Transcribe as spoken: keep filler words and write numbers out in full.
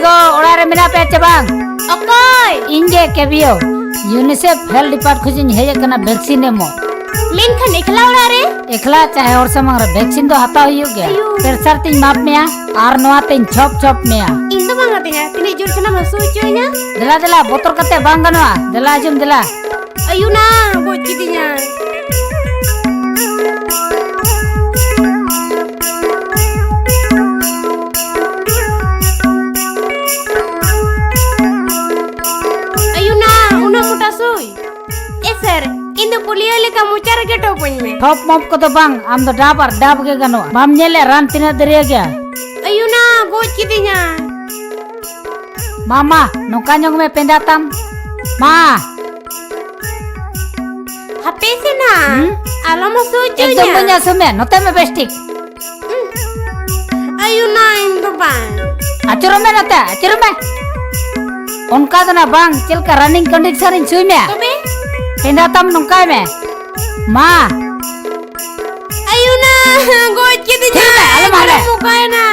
ᱜᱚ, ᱚᱲᱟᱜ ᱨᱮ ᱢᱮᱱᱟᱜ ᱯᱮᱭᱟ ᱪᱮ ᱵᱟᱝ? ᱚᱠᱚᱭ? ᱤᱧ ᱜᱮ, ᱠᱮᱵᱤᱭᱳ᱾ ᱤᱭᱩᱱᱤᱥᱮᱯᱷ ᱦᱮᱞᱛᱷ ᱰᱤᱯᱟᱨᱴ ᱠᱷᱚᱱ ᱤᱧ ᱦᱮᱡ ᱟᱠᱟᱱᱟ ᱵᱷᱮᱠᱥᱤᱱ ᱮᱢᱚᱜ᱾ ᱢᱮᱱᱠᱷᱟᱱ ᱮᱠᱞᱟ ᱚᱲᱟᱜ ᱨᱮ? ᱮᱠᱞᱟ ᱪᱟᱦᱮ ᱦᱚᱲ ᱥᱟᱢᱟᱝ ᱨᱮ, ᱵᱷᱮᱠᱥᱤᱱ ᱫᱚ ᱦᱟᱛᱟᱣ ᱦᱩᱭᱩᱜ ᱜᱮᱭᱟ᱾ ᱟᱭᱳ᱾ ᱯᱨᱮᱥᱟᱨ ᱛᱤᱧ ᱢᱟᱯ ᱢᱮᱭᱟ ᱟᱨ ᱱᱚᱣᱟ ᱛᱤᱧ ᱪᱷᱚᱯ ᱪᱷᱚᱯ ᱢᱮᱭᱟ᱾ ᱤᱧ ᱫᱚ ᱵᱟᱝ ᱟᱹᱛᱤᱧᱟ, ᱛᱤᱱᱟᱹᱜ ᱡᱳᱨ ᱥᱟᱱᱟᱢ ᱦᱟᱹᱥᱩ ᱦᱚᱪᱚᱭᱤᱧᱟ᱾ ᱫᱮᱞᱟ ᱫᱮᱞᱟ, ᱵᱚᱛᱚᱨ ᱠᱟᱛᱮ ᱵᱟᱝ ᱜᱟᱱᱚᱜᱼᱟ, ᱫᱮᱞᱟ ᱟᱸᱡᱚᱢ ᱫᱮᱞᱟ᱾ ᱟᱭᱩᱱᱟ, ᱜᱚᱡ ᱠᱤᱫᱤᱧᱟᱭ᱾ ᱟᱭᱩᱱᱟ, ᱩᱱᱟᱹᱜ ᱢᱚᱴᱟ ᱥᱩᱭ? ᱮ ᱥᱮᱨ, ᱤᱧ ᱫᱚ ᱯᱳᱞᱤᱭᱳ ᱞᱮᱠᱟ ᱢᱚᱪᱟ ᱨᱮᱜᱮ ᱴᱚᱯ ᱟᱹᱧ ᱢᱮ᱾ ᱴᱷᱚᱯ ᱢᱚᱯ ᱠᱚᱫᱚ ᱵᱟᱝ, ᱟᱢ ᱫᱚ ᱰᱟᱵ ᱟᱨ ᱰᱟᱵ ᱜᱮ ᱜᱟᱱᱚᱜᱼᱟ᱾ ᱵᱟᱢ ᱧᱮᱞᱮᱫ ᱨᱟᱱ ᱛᱤᱱᱟᱹᱜ ᱫᱟᱹᱨᱭᱟᱹ ᱜᱮᱭᱟ? ᱟᱭᱩᱱᱟ, ᱜᱚᱡ ᱠᱤᱫᱤᱧᱟᱭ᱾ ᱢᱟ, ᱢᱟ, ᱱᱚᱝᱠᱟ ᱧᱚᱜ ᱢᱮ ᱯᱮᱸᱫᱟ ᱛᱟᱢ᱾ ᱢᱟ᱾ ᱦᱟᱯᱮ ᱥᱮ ᱱᱟ, ᱦᱩᱸ? ᱟᱞᱚᱢ ᱦᱟᱹᱥᱩ ᱦᱚᱪᱚᱧᱟ᱾ ᱮᱠᱫᱚᱢ ᱵᱟᱹᱧ ᱦᱟᱹᱥᱩ ᱢᱮ, ᱱᱚᱛᱮ ᱢᱮ ᱵᱮᱥ ᱴᱷᱤᱠ᱾ ᱟᱭᱩ ᱱᱟ, ᱤᱧ ᱫᱚ ᱵᱟᱝ᱾ ᱟᱹᱪᱩᱨᱚᱜ ᱢᱮ ᱱᱚᱛᱮ, ᱟᱹᱪᱩᱨᱚᱜ ᱢᱮ᱾ ᱚᱱᱠᱟ ᱫᱚ ᱱᱟ ᱵᱟᱝ, ᱪᱮᱫ ᱞᱮᱠᱟ ᱨᱟᱱᱤᱝ ᱠᱚᱱᱰᱤᱥᱚᱱ ᱤᱧ ᱥᱩᱭ ᱢᱮᱭᱟ? ᱛᱚᱵᱮ? ᱯᱮᱸᱫᱟ ᱛᱟᱢ ᱱᱚᱝᱠᱟᱭ ᱢᱮ᱾ ᱢᱟ᱾ ᱟᱭᱩ ᱱᱟ, ᱜᱚᱡ ᱠᱤᱫᱤᱧᱟ᱾ ᱛᱷᱤᱨ ᱢᱮ, ᱟᱞᱚᱢ ᱦᱟᱞᱮ᱾ ᱢᱚᱠᱟᱭᱮᱱᱟ᱾